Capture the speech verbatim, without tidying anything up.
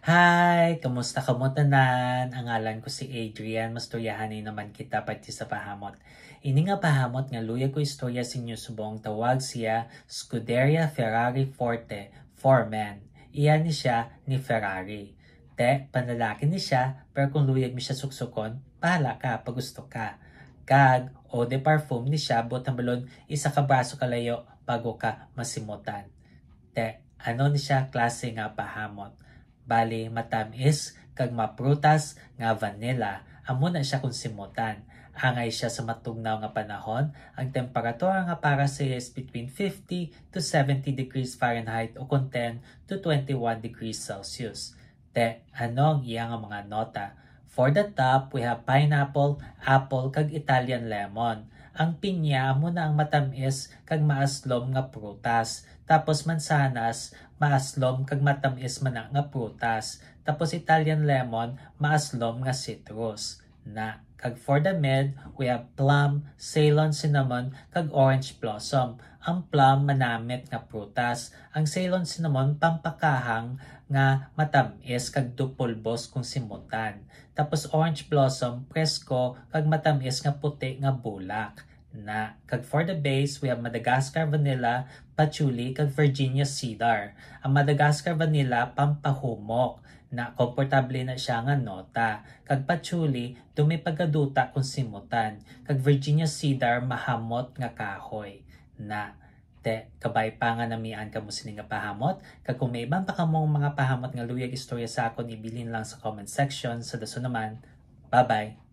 Hi! Kamusta kamo tanan? Ang ngalan ko si Adrian. Mastoryahanay naman kita parte sa pahamot. Ini nga pahamot nga luyag ko istorya sa inyo subong tawag siya Scuderia Ferrari Forte, four men. Iya ni siya ni Ferrari. Te, panlalaki ni siya, pero kung luyag mi siya suksukon, bahala ka pag gusto ka. Kag eau de parfum ni siya, buot hambalon isa ka braso kalayo bago ka masimutan. Te, ano ni siya klase nga pahamot? Bali, matamis kag maprutas nga vanilla, amo na siya kung simutan. Angay siya sa matugnaw nga panahon, ang temperatura nga para sa iya is between fifty to seventy degrees Fahrenheit o kon ten to twenty-one degrees Celsius. Te, ano ang iya nga mga nota? For the top, we have pineapple, apple, kag Italian lemon. Ang pinya amo na ang matamis kag maaslom nga prutas. Tapos mansanas, maaslom kag matamis man na nga prutas. Tapos Italian lemon, maaslom nga citrus. Na, kag for the mid, we have plum, Ceylon cinnamon, kag orange blossom. Ang plum manamit nga prutas. Ang Ceylon cinnamon pampakahang nga matamis kag dupulbos kung simutan. Tapos orange blossom, presko kag matamis nga puti nga bulak. Na, kag for the base, we have Madagascar vanilla, patchouli, kag Virginia cedar. Ang Madagascar vanilla pampahumok. Na, komportable na siya nga nota. Kag patchouli, daw may pagkaduta kung simutan. Kag Virginia cedar, mahamot nga kahoy. Na, te, kabay pa nga namian kamo sini nga pahamot. Kag kung may iban pa kamong mga pahamot nga luyag istorya sa akon, ibilin lang sa comment section. Sa dason naman, bye-bye!